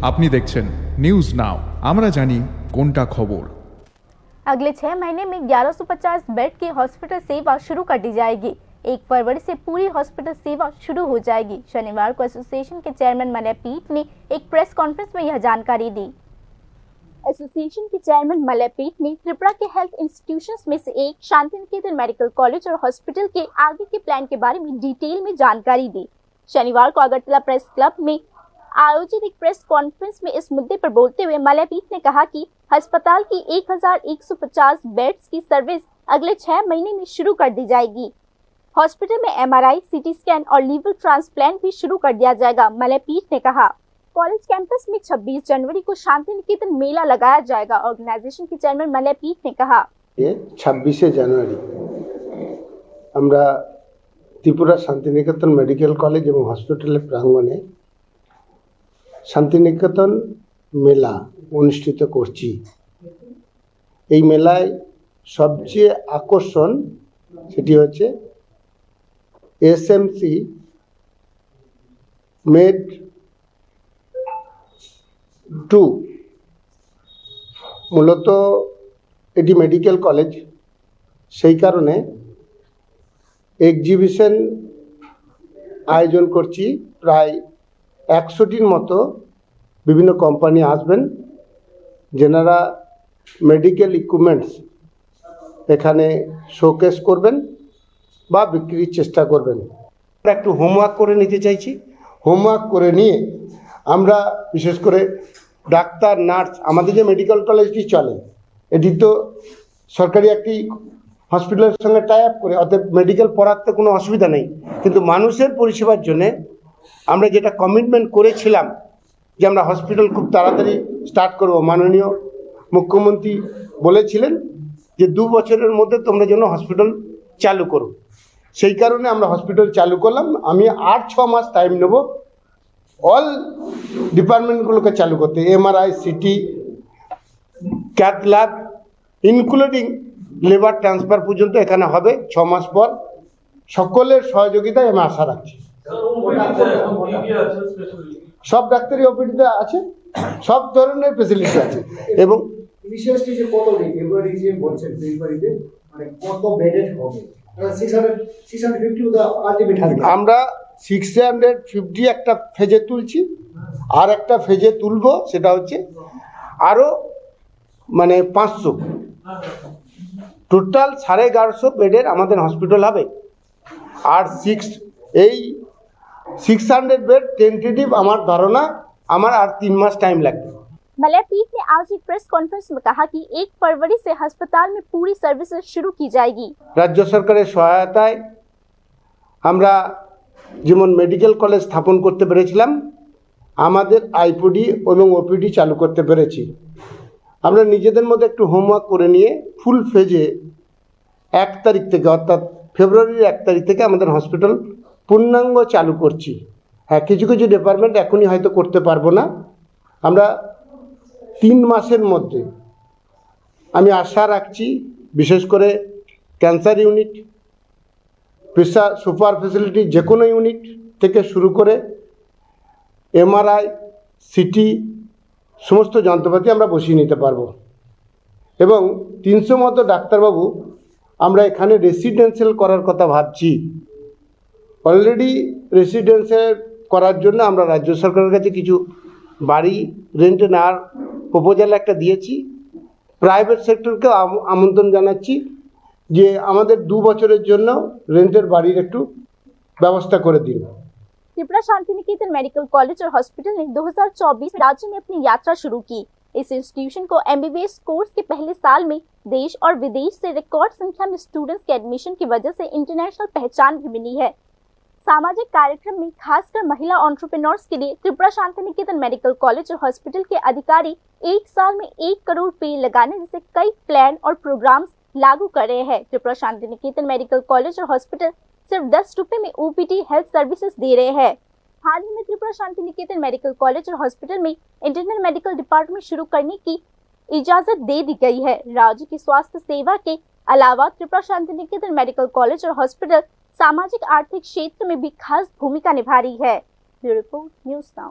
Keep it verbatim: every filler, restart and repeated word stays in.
আপনি দেখছেন news now, আমরা জানি কোনটা খবর। अगले छह महीने में ग्यारह सौ पचास बेड की हॉस्पिटल सेवा शुरू कर दी जाएगी। एक फरवरी से पूरी हॉस्पिटल सेवा शुरू हो जाएगी। शनिवार को एसोसिएशन के चेयरमैन मलयपीठ ने एक प्रेस कॉन्फ्रेंस में यह जानकारी दी। एसोसिएशन के चेयरमैन मलयपीठ ने त्रिपुरा के हेल्थ इंस्टीट्यूशंस में से एक शांति निकेतन मेडिकल कॉलेज और हॉस्पिटल के आगे के प्लान के बारे में डिटेल में जानकारी दी। शनिवार को अगरतला प्रेस क्लब में आयोजित एक प्रेस कॉन्फ्रेंस में इस मुद्दे पर बोलते हुए मलयपीठ ने कहा कि अस्पताल की एक हज़ार एक सौ पचास बेड्स की सर्विस अगले छह महीने में शुरू कर दी जाएगी। हॉस्पिटल में एमआरआई, सीटी स्कैन और लिवर ट्रांसप्लांट भी शुरू कर दिया जाएगा, मलयपीठ ने कहा। कॉलेज कैंपस में छब्बीस जनवरी को शांति निकेतन मेला लगाया जाएगा, ऑर्गेनाइजेशन के चेयरमैन मलयपीठ ने कहा। এ ছাব্বিশে জানুয়ারি আমরা ত্রিপুরা শান্তিনিকেতন মেডিকেল কলেজ এবং হসপিটালের প্রাঙ্গণে শান্তিনিকেতন মেলা অনুষ্ঠিত করছি। এই মেলায় সবচেয়ে আকর্ষণ সেটি হচ্ছে এসএমসি মেড টু। মূলত এটি মেডিকেল কলেজ, সেই কারণে এক্সিবিশন আয়োজন করছি। প্রায় একশোটির মতো বিভিন্ন কোম্পানি আসবেন, যেনারা মেডিকেল ইকুইপমেন্টস এখানে শোকেস করবেন বা বিক্রির চেষ্টা করবেন। আমরা একটু হোমওয়ার্ক করে নিতে চাইছি। হোমওয়ার্ক করে নিয়ে আমরা বিশেষ করে ডাক্তার, নার্স, আমাদের যে মেডিকেল কলেজটি চলে, এটি তো সরকারি একটি হসপিটালের সঙ্গে টাই আপ করে, অতএব মেডিকেল পড়াতে কোনো অসুবিধা নেই। কিন্তু মানুষের পরিষেবার জন্য আমরা যেটা কমিটমেন্ট করেছিলাম যে আমরা হসপিটাল খুব তাড়াতাড়ি স্টার্ট করব, মাননীয় মুখ্যমন্ত্রী বলেছিলেন যে দু বছরের মধ্যে তোমরা যেন হসপিটাল চালু করো। সেই কারণে আমরা হসপিটাল চালু করলাম। আমি আর ছ মাস টাইম নেব অল ডিপার্টমেন্টগুলোকে চালু করতে, MRI, city, cath lab, including liver transfer পর্যন্ত এখানে হবে ছ মাস পর। সকলের সহযোগিতায় আমি আশা রাখছি। সব ডাক্তারি ওপিডিতে আছে, সব ধরনের ফেসিলিটি আছে। এবং ইনিশিয়াল স্টেজে কত নেই? ফেব্রুয়ারি যে বলছেন, ফেব্রুয়ারিতে মানে কত বেডেড হবে? Six hundred, six hundred fifty তো আলটিমেট টার্গেট। আমরা সিক্স হান্ড্রেড ফিফটি একটা ফেজে তুলছি, আর একটা ফেজে তুলবো, সেটা হচ্ছে আরো মানে পাঁচশো। টোটাল সাড়ে এগারোশো বেডের আমাদের হসপিটাল হবে। আর সিক্স এই সিক্স হান্ড্রেড বেড টেন্টেটিভ আমার ধারণা, আমার আর তিন মাস টাইম লাগবে। मलयपीठ ने आज एक प्रेस कॉन्फ्रेंस में कहा कि एक फरवरी से अस्पताल में पूरी सर्विसेज शुरू की जाएगी। রাজ্য সরকারের সহায়তায় আমরা যেমন মেডিকেল কলেজ স্থাপন করতে পেরেছিলাম, আমাদের আইপিডি এবং ওপিডি চালু করতে পেরেছি। আমরা নিজেদের মধ্যে একটু হোমওয়ার্ক করে নিয়ে ফুল ফেজে এক তারিখ থেকে, অর্থাৎ ফেব্রুয়ারির এক তারিখ থেকে আমাদের হসপিটাল পূর্ণাঙ্গ চালু করছি। হ্যাঁ, কিছু কিছু ডিপার্টমেন্ট এখনই হয়তো করতে পারবো না। আমরা তিন মাসের মধ্যে, আমি আশা রাখছি, বিশেষ করে cancer unit, pressure super facility, যে কোনো ইউনিট থেকে শুরু করে এমআরআই, সিটি, সমস্ত যন্ত্রপাতি আমরা বসিয়ে নিতে পারবো। এবং তিনশো মতো ডাক্তারবাবু আমরা এখানে রেসিডেন্সিয়াল করার কথা ভাবছি। অলরেডি রেসিডেন্সিয়াল করার জন্য আমরা রাজ্য সরকারের কাছে কিছু বাড়ি রেন্টে নেওয়ার প্রপোজাল একটা দিয়েছি। প্রাইভেট সেক্টরকেও আম-, আমন্ত্রণ জানাচ্ছি যে আমাদের দু বছরের জন্য রেন্টের বাড়ির একটু ব্যবস্থা করে দিন। त्रिपुरा शांति निकेतन मेडिकल कॉलेज और हॉस्पिटल ने दो हज़ार चौबीस में राज्य में अपनी यात्रा शुरू की। इस इंस्टीट्यूशन को एमबीबीएस कोर्स के पहले साल में देश और विदेश से रिकॉर्ड संख्या में स्टूडेंट्स के एडमिशन की वजह से इंटरनेशनल पहचान भी मिली है। सामाजिक कार्यक्रम में खासकर महिला एंटरप्रेन्योर्स के लिए त्रिपुरा शांति निकेतन मेडिकल कॉलेज और हॉस्पिटल के अधिकारी एक साल में एक करोड़ पेड़ लगाने जैसे कई प्लान और प्रोग्राम्स लागू कर रहे हैं। त्रिपुरा शांति निकेतन मेडिकल कॉलेज और हॉस्पिटल सिर्फ दस रुपए में ओपीडी हेल्थ सर्विसेज दे रहे हैं। हाल ही में त्रिपुरा शांति निकेतन मेडिकल कॉलेज और हॉस्पिटल में इंटरनल मेडिकल डिपार्टमेंट शुरू करने की इजाजत दे दी गई है। राज्य की स्वास्थ्य सेवा के अलावा त्रिपुरा शांति निकेतन मेडिकल कॉलेज और हॉस्पिटल सामाजिक आर्थिक क्षेत्र में भी खास भूमिका निभा रही है। Bureau report, news now.